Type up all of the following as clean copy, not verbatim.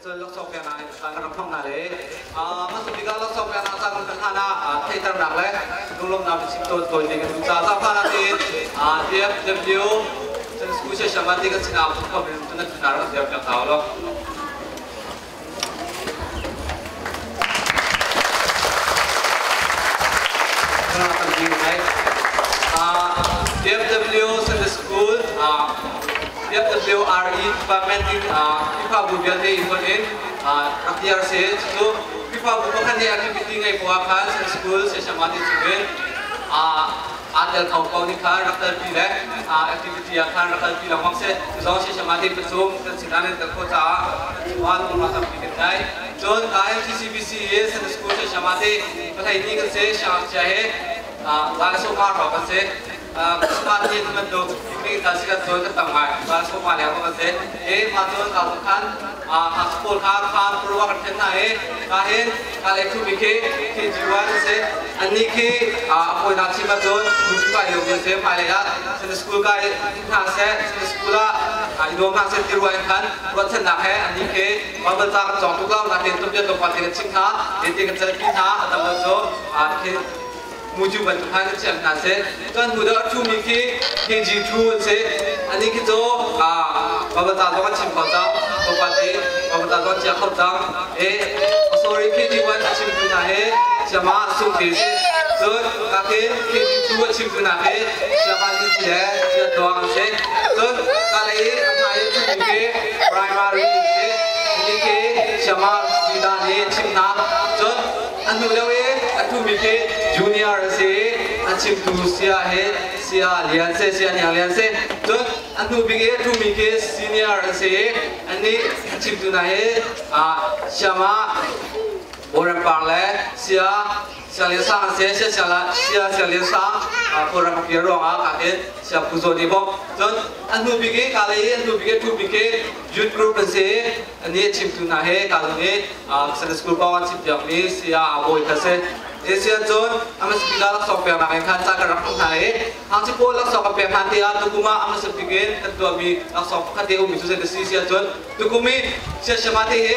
Cun laksawng peknak in caan kan rak hmang hna le hmasa bik ah laksawng peknak caan kan hlan ah theihternak le lunglawmhnak biachim tawn tawi te kan duh caah zaangfah natin DFW School Siasama ti kan sinah phun khom in cun nan hna rak dir piak hna u law. DFW Sunday School DFWRE Department in Khrihfabu vialte i fonh in rak diar si. Cucu Khrihfabu pakhat nih activity ngei poah khan Sunday School siasama ti chungin aa tel kho ko nih khan rak telpi le activity ah khan rak kalpi lengmang si. Cu zong siasama ti pathum kan sinah nan tel khawh caah kan chungah lungrual tampi kan ngei. Cun MCCBC i Sunday School siasama ti pahlei kan si, siangngakchia hi zan le sofa hrawng kan si. Christmas ni bantuk picnic ta si kan cawn kan tam ngai. Van sofa leng kan si. E ma cun ka khan a school kha khan purwa kan then hna i ka hin ka le thu mi khi KG1 si. Anni khi a poi na chim ahcun muju kai lio mi si hmailei ah Sunday school kai hna seh Sunday school ah i nuam hna seh ti ruah in khan ruahchannak he anni khi Bible ca kan cawng tuk lo natin tumpian tlawmpal te kan chim hna te kan calpi hna a tam lo cu khi muju bantuk khan kan chiah hna seh cun hnu deuh a ṭhumi khi KG2 an si ani khi cu Bible ca zong an chim kho cang tlawmpal te Bible ca zong an chia kho cang e sorry KG1 a chimtu hna hi siama sung te si cun ka khin KG2 a chimtu hna hi siama Lin le sia Tluang an si cun ka lei a hmai a ṭhumi khi primary an si ani khi siama Sida nih chim hna cun a hnu deuh i a ṭhumi khi junior a si i a chimtu sia hi sia lian si sia hniang lian si cun a hnu bik i a ṭhumi khi senior an si i annih a chimtu hna hi siama Boram Par le sia Siang Sang an si sia sia sia Lian Sang Kawlram a kir ruangah ka hin sia Pu Zaw nih bawmh cun a hnu bik i ka lei i a hnu bik i a ṭhu bik i youth group an si i ani a chimtu hna he ka lung i Sunday school kong an chimpiakmi saya a bawi kha si. Asia cun a hmasa bik ah laksawng peknak in khan ca kan rak hmuh hna i hangci pawl laksawng kan pek hna tiah tukum ah a hmasa bik in kan tuahmi laksawng pakhat te ummi cu zei si si ahcun tukum i siasama te hi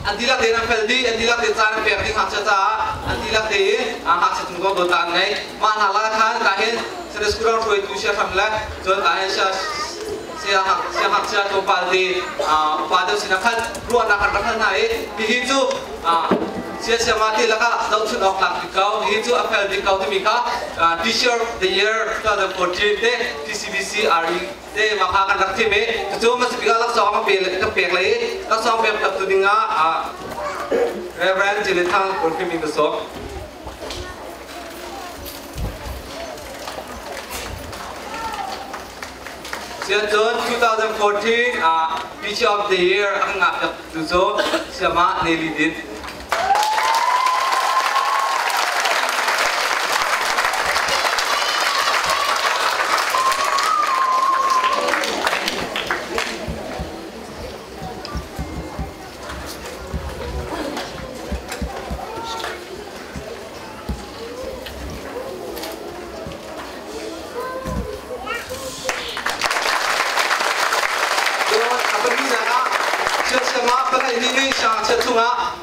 an dihlak tein an fel dih an dihlak tein caan an pek dih ngakchia caah an dihlak tein ngakchia cung zong dawtnak an ngei mah hna lakah khan ka hin Sunday school ram hruaitu siahram le cun ka hin siangngakchia tlawmpal te upa deuh sinah khan ruahnak kan rak hal hna i hihi cu siasiama te lakah zohchunh awk tlak bik ko hihi cu a fel bik ko timi kha Teacher of the Year 2014 te TCBC RE te mah kha kan rak thim i cucu hmasa ah laksawng kan pe kan pek le i laksawng pek tak tu ding ah Reverend Jilin Thang Pulpit in ka sawm. Sian cun 2014 ah Teacher of the Year a ngah tu cu Siama Nelly Din.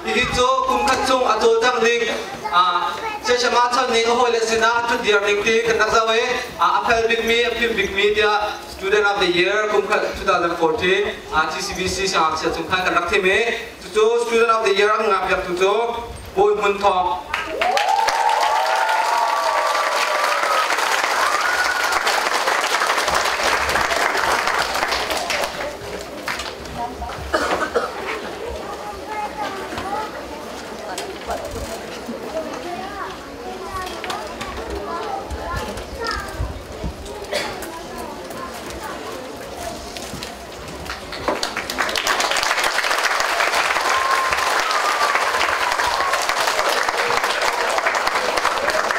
Hihi cu kum khat chung a cawlcangh ning Chechema chan ning a hawile sinah ṭhutdir ning ti kan rak zoh i a fel bikmi a fim bikmi tiah Student of the Year kum khat 2014 TCBC siangngakchia chung khan kan rak thim i cucu Student of the Year an ngakpiaktu cu Bawi Hmun Thawng.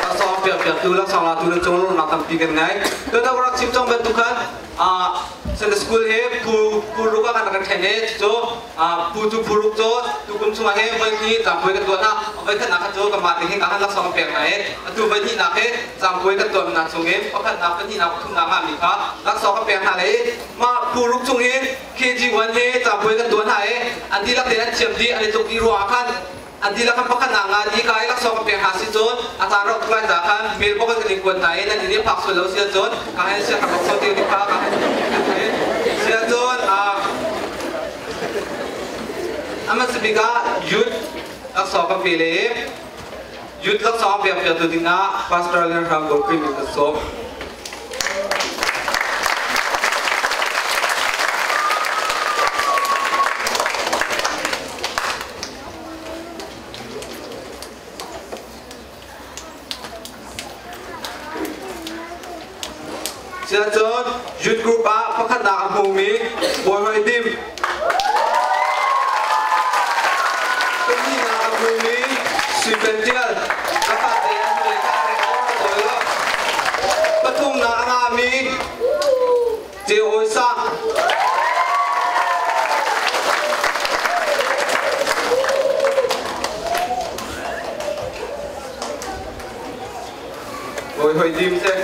Laksawng piak piaktu laksawng latu na cung lawmhnak tampi kan ngei. Tutan rak chim cang bantuk khan. Sunday School hi phu phu ruk ah kan rak ṭhen i cucu phu cu phu ruk cu tukum chungah hi voi hnih caampuai kan tuah hna. Voi khatnak kha cu kanmah te hin ka han laksawng kan pek hna i atu voi hnihnak hi caampuai kan tuahnak chung in pakhatnak, pahnihnak, pathumnak ngahmi kha laksawng kan pek hna le i mah phu ruk chung hin KG1 hi caampuai kan tuah hna i an dihlak tein an thiam dih, an i tluk dih ruangah khan an dihlak kan pakhatnak nga di ka i laksawng kan pek hna si cun a caan rak tuk lai ca khan mail bok kan in kuat hna i nan inn i phak sual lo si ahcun ka hen sia ka laksawng te kha ka hen si ahcun ama sibik ah youth laksawng kan pe le youth laksawng pek piak tu dingah Pastor Lian Hrang Go Kri min kan sawm. Siahcun youth group ah pakhatnak a hmumi Bawi Hoi Dim. Pahnihnak a hmumi Sui Pen Tial. Ka fate an hmu le ka reng tawi lo. Pathumnak a ngahmi Ceu Awi Sang. Bawi hoi dim seh.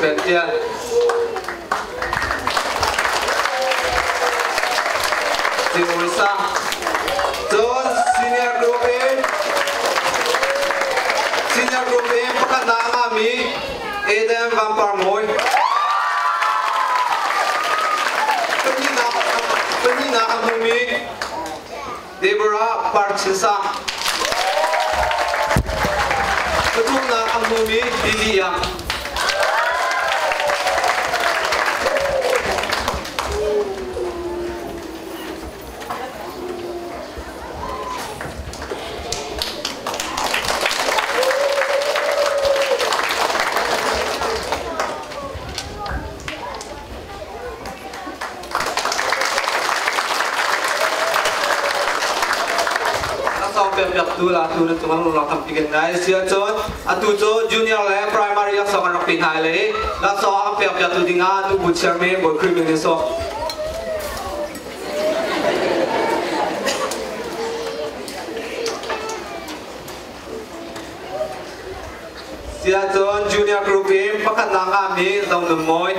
Pen tial. Ceu Awi Sang. Cun senior group in senior group in pakhatnak a ngahmi Adam Van Parmawi. Pahnihnak a hmumi Deborah Parchinsa. Pathumnak a hmumi Lily Yang. Laksawng piakpiaktu latu na cung lung tampi kan ngai. Si ahcun atu cu junior le primary laksawng an rak pe hna le laksawng an piakpiaktu dingah nubu chairman Bawi Khrih min in sawm. Siahcun junior group in pakhatnak ngahmi Zongnun Mawi.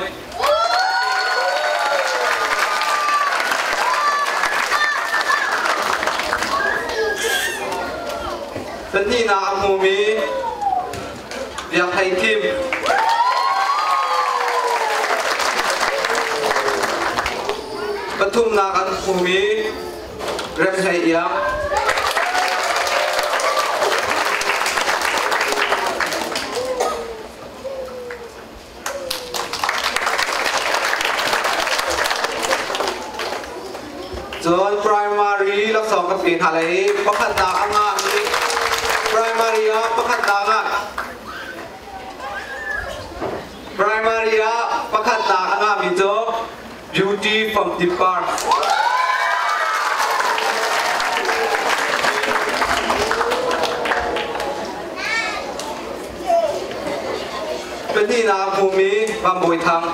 Pahnihnak a hmumi Biak Hlei Kim. Pathumnak an hmumi Rem Hlei Iang. Cun primary laksawng kan pe hna lai i pakhatnak a ngahmi primary ah pakhatnak ah primary ah pakhatnak a ngahmi cu Beauty from the Park. Pahnihnak a hmumi Van Bawi Thang.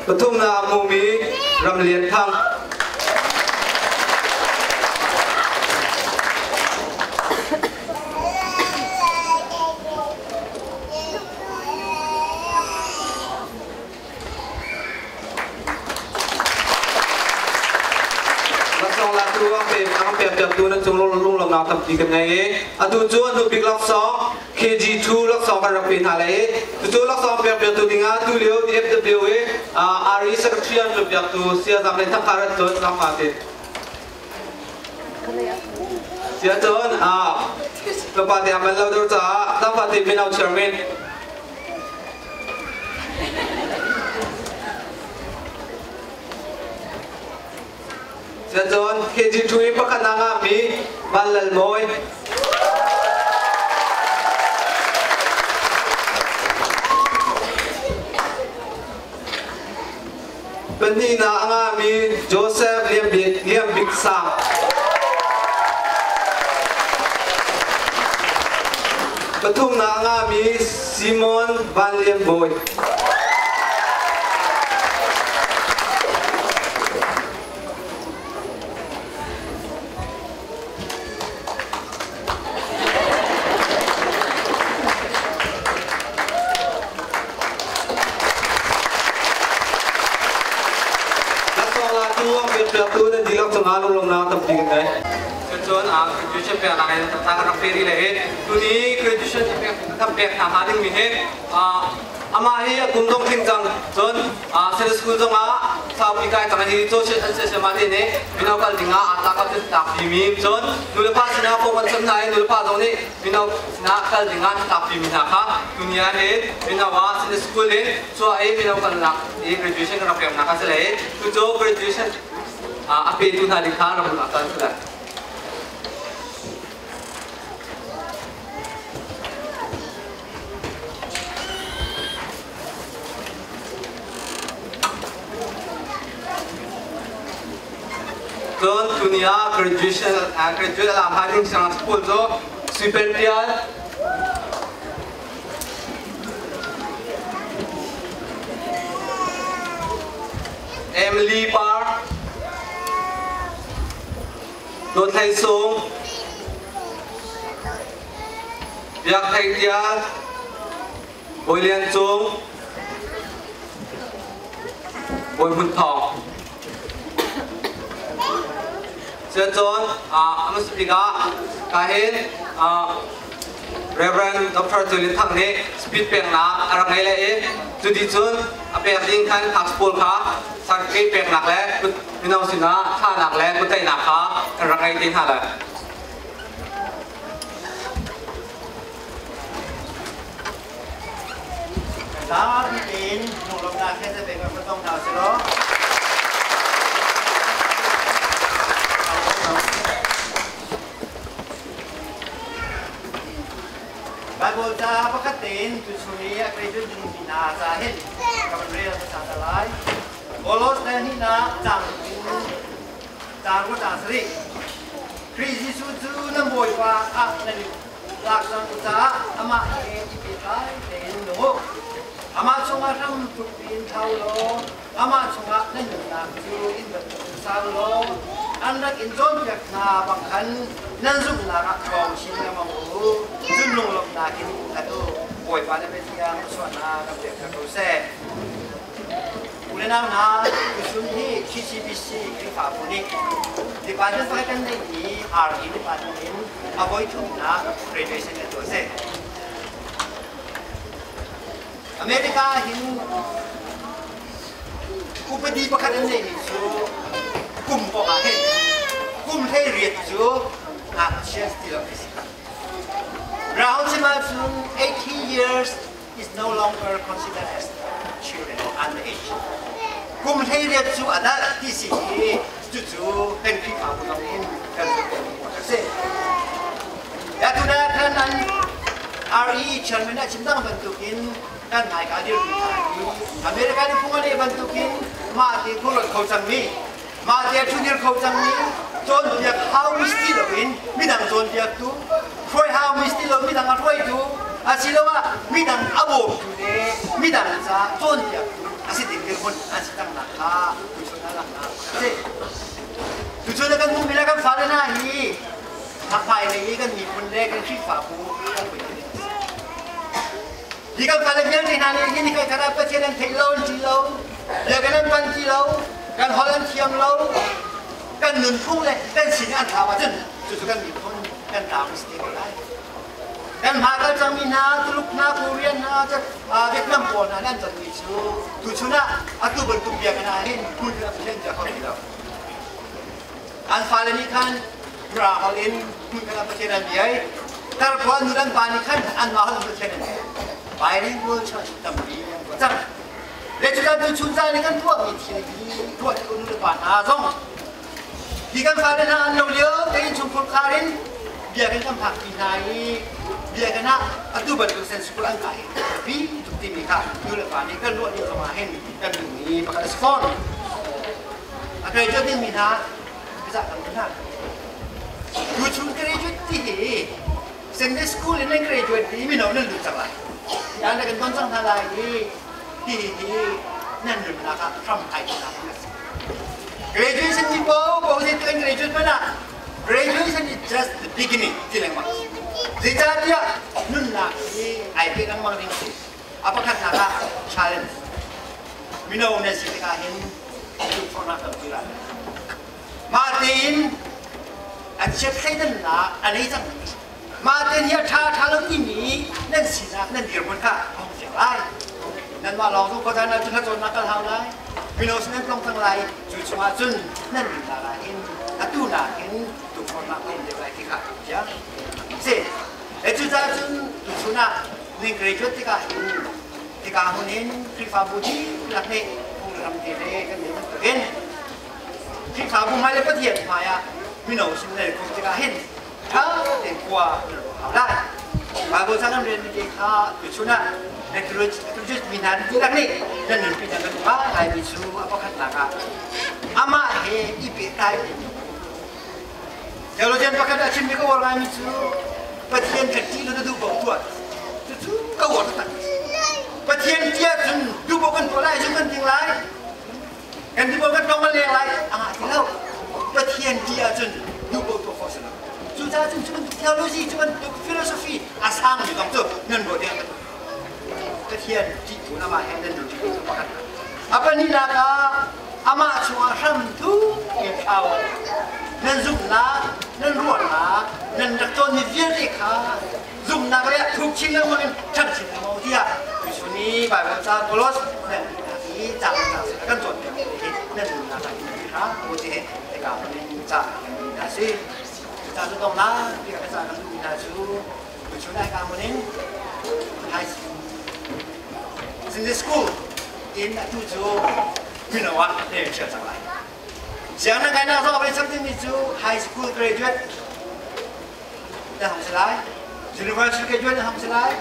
Pathumnak a hmumi Ram Lian Thang. Laksawng latu a pek a pek piaktu nan cung lunglawmhnak tampi kan ngei i atu cu a hnubik laksawng KG2 laksawng kan rak pe hna lai i cucu laksawng pek piaktu dingah tu lio DFW i RE Secretary an rak piaktu Saya Zam Le Thangkha rat cun langma te Sia cun ka pa te a man lo deuh caah Zangfa te mino chairman Cun KG2 i pakhat a ngahmi Van Lal Mawi. Pahnihnak a ngahmi Joseph Liam Bik, Liam Bik Sang. Sang. Pathumnak a ngahmi Simon Van Lian Bawi. Piaktu nan dihlak cungah lunglawmhnak tampi kan ngei. Cun graduation peknak in tang rak pe rih le hi tuni graduation kan pek hna hnga dingmi hi amah hi a kum zong tling cang. Cun Sunday school zongah saupi kai cang hi social an siasema te nih mino kal dingah aa tlak ah tlak pimi cun nulepa sinah phung an chim hna i nulepa zong nih mino sinah kal dingah tlak pimi hna kha tuni ah hin mino ah Sunday school in chuah i mino kalnak i graduation kan rak peknak a si le cucu graduation a petu hna ding kha rak kan si lai. Cun tuni ah graduation graduate a lam ding siang school cu Suipen Tial Emily Par Dawt Hlei Sung Biak Thei Tial Bawi Lian Cung, Bawi Hmun Thawng. Cun a hmasa bik ah kahin Reverend Dr. Culin Thang nih speech peknak a rak ngei le i cuti cun a pek ding khan passport kha certificate peknak le mino sinah thlahnak le kutlaihnak kha kan rak ngei te hna lai. Zapi tein lunglawmhnak he na pek ka tong hna sih law. Bible ca pakhat tein tuchun i a graduate ding mi hna ca hin ka van rel hmasa ta lai. Kolos le hnihnak cang in cang ku cang sarih. Khrih Jesuh cu nan Bawipa ah nan i tlak cang caah amah he i pehtlai tein nung u. Amah chungah hram tuk in thlau law amah chungah nan nunnak cu inn bantuk in sang law an rak in cawnpiak hna bang khan nan zumhnak ah ṭhawng chin lengmang u. Cun lunglawmhnak in khat u. Bawipa na biathiang chuahnak kan pek hna ko seh. U le nau hna, tuchun hi TCBC Khrihfabu nih department pakhat kan neihmi RE department in a voi thumnak graduation kan tuah si. America hin upadi pakhat an neihmi cu kum kong ah hin kum 18 cu ngakchia ti lo si. Round chim ahcun 18 years is no longer considered as children or underage. Kum 18 cu adult ti si i cucu kan Khrihfabu zong in kan zulh a si. Ya tuna khan an RE chairman a chim dang bantukin kan hmaika dirpi hna i American i phung a leh bantukin mah te phurlot kho cangmi mah te ṭhunir kho cangmi cawnpiak hau mis ti loin midang cawnpiaktu hruai hau mis ti lo midang a hruaitu asiloah midang a bawmtu le midang ca cawnpiaktu a si ding dirhmun an si cangnak kha tuchun ah langhnak a si. Tuchun ah kan hmuhmi le kan fale hna hi hmailei i kan miphun le kan Khrihfabu kan hruaitu ding a si. Hi kan fale vialte hna nih hin kai khat ah Pathian an theih lo an ṭih lo, biakinn an pan ti lo, kan holh an thiam lo, kan nunphung le kan sin an thlau ahcun cucu kan miphun kan tlau si te ko lai. Kan hma kal cangmi hna, Tuluk hna, Korean hna, Vietnam pawl hna nan tonmi cu tuchun ah atu bantuk biakinn ah hin hmun a Pathian bia kho ti lo. An fale nih khan Mara holh in hmun khat ah Pathian an bia i tarkhual nu an pa nih khan anmah holh in Pathian an bia. Bilingual church tampi an tuah cang. Le cutan tu chun caan i kan tuahmi thil hi tuah ti nu le pa hna zong hi kan fale hna an lo lio tein chungkhur khar in biakinn kan phakpi hna i biakinn ah atu bantuk sen school an kai pi tuk timi kha nu le pa nih kan ruah ding zong ah hin kan duhmi pakhat a si fawn. A graduate dingmi hna. Biza kan hna. Tu chung graduate ti hi Sunday school in nan graduate ti mino nan lut cang lai. Yan kan ton cang hna lai i hi hi nan nunnak ah hram ai nak a si. Graduation ni po po si kan graduate mana graduation is just the beginning ti lengmang. Zeicahtiah nunnak hi ai pe lengmang ding si. A pakhatnak ah challenge. Mino nan si tikah hin tukforhnak tampi ra. Mah tein a chiat thleidannak a nei cang. Mah tein hi a ṭha ṭha lo timi nan sinak nan dirhmun kha a hung fiang lai. Nanmah lawng zong khuazan ah cun hnacawnnak kal hau lai. Mino sin nan tlong cang lai. Cu chungah cun nan nunnak ah hin atu nakin tukforhnak a um deuh lai ti kha fiang. Si. E cucaah cun tuchun ah nan graduate tikah hin hika hmun in Khrihfabu dihlak nih phunglam te le kan nei bantukin Khrihfabu hmai le Pathian hmai ah mino sin nan kum tikah hin ṭha tein khua nan ruah hau lai. Bible ca kan relmi te kha tuchun ah graduate mi hna dihlak nih nan nunpi nan kan ngai mi cu a pakhatnak ah amah he i pehtlai Theologian pakhat a chimmi ka uar ngaimi cu Pathian ka ṭih na duh paoh tuah. Cucu ka uar taktak. Pathian ṭih ahcun duh paoh kan tuah lai, zum kan ting lai. Kan duh paoh kan tong kan leng lai. A ngah ti lo. Pathian ṭih ahcun duh paoh tuah khawh si lo. Cucaah cun cu bantuk theology, cu bantuk philosophy a sangmi zong cu nan ruah ding Pathian ṭih tu amah he nan nun ṭih tu pakhat. A pahnihnak ah amah chungah hram thuk in thlau nan zumhnak nan ruahnak nan rak cawnmi vialte kha zumhnak le thuk chin lengmang in ṭhang chin lengmang tiah tuchun i Baibal ca Kolos nan i ca ca kan cawnpiak mi hi nan nunnak ah in hra ko ti he hika in ca kan duh hna si ca cu dongnak tiah ka ca kan duh hna cu tuchun ai ka mun in high Sunday school in atu cu mino ah ne ṭhial cang lai. Siang na kainak zong a cham dingmi cu high school graduate na hong si lai, university graduate na hong si lai,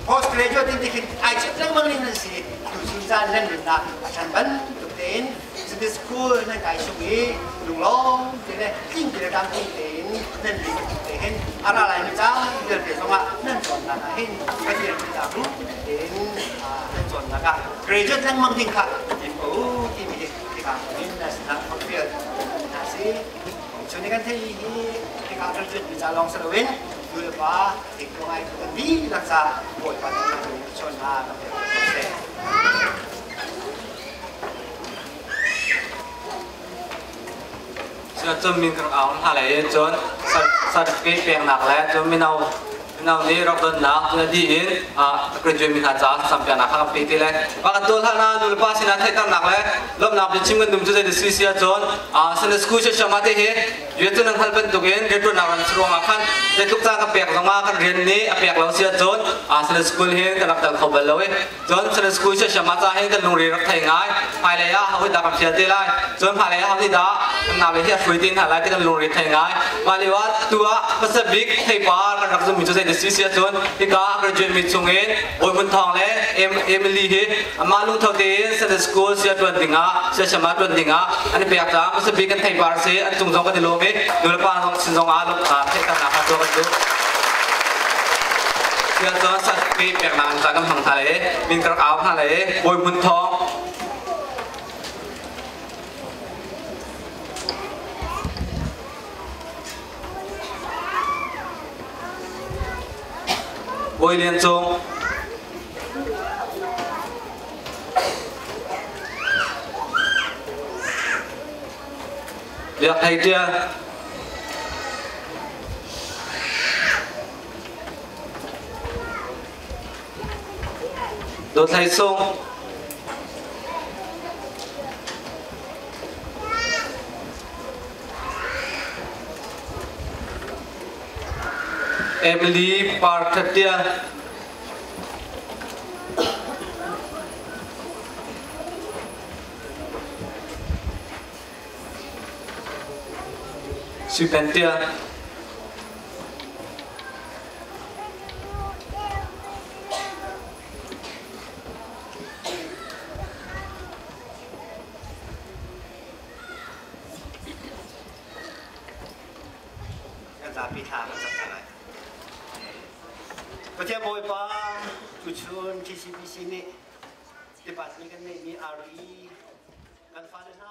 post graduate in tikhin ai chep lengmang ning nan si. Tuchun caan nan nunnak a ṭhan bantuk tein Sunday school nan kai chung i lunglawm te le tling te le tlamtling tein nan lim te hin a ra lai mi caan vialte zongah nan cawnnak ah hin Pathian biatak tein nan cawnnak ah graduate lengmang ding kha tim ko u timi hi hika in na sinah fial hna si. Cun kan thei hi hika graduate mi ca lawng si loin nu le pa ik ngai kan dihlak ca Bawipa nih chawn hna kan pek ko seh. Cun min kan au hna lai cun certificate peknak le cun mino mino nih rak donnak cun a dih in graduate mi hna caah sampiaknak kha kan pe ti le mah kan tuah hlan ah nu le pa sinah theihternak le lawmhnak biachim kan dum cu zei si si ahcun Sunday school siangma te hi rian cu nan hngalh bantukin rianṭuannak ran si ruangah khan zeitluk caan kan pek zongah kan rian nih a pek lo si ahcun Sunday school hin kan rak tel kho bal lo i Cun Sunday school siasiam ah ca hin kan lungre rak thei ngai. Hmailei ah hawi dah kan fial te lai. Cun hmailei ah hawi dah kan nau le hi a hruai te hna lai ti kan lungre thei ngai. Mah lio ah tu ah hmasa bik theipar kan rak zummi cu zei si si ahcun hika a graduate mi chungin Bawi Hmun Thawng le Emily hi amah lungtho tein Sunday school sia ṭuan dingah siasiam ah ṭuan dingah an i pek caah hmasa bik kan theipar si an cung zong kan i lawm i nulepa zong sin zong ah lawmhnak theihternak kha tuah kan duh. Sia cun certificate peknak in ca kan hmang hna le min ka rak au hna le Bawi Hmun Thawng Bawi Lian Cung Biak Thei Ṭial Dawt Hlei Sung Emily Parthatia Suipentia Kan zapi thla kan cam hna lai. Pathian Bawipa, tuchun TCBC nih department kan neihmi RE kan fale hna.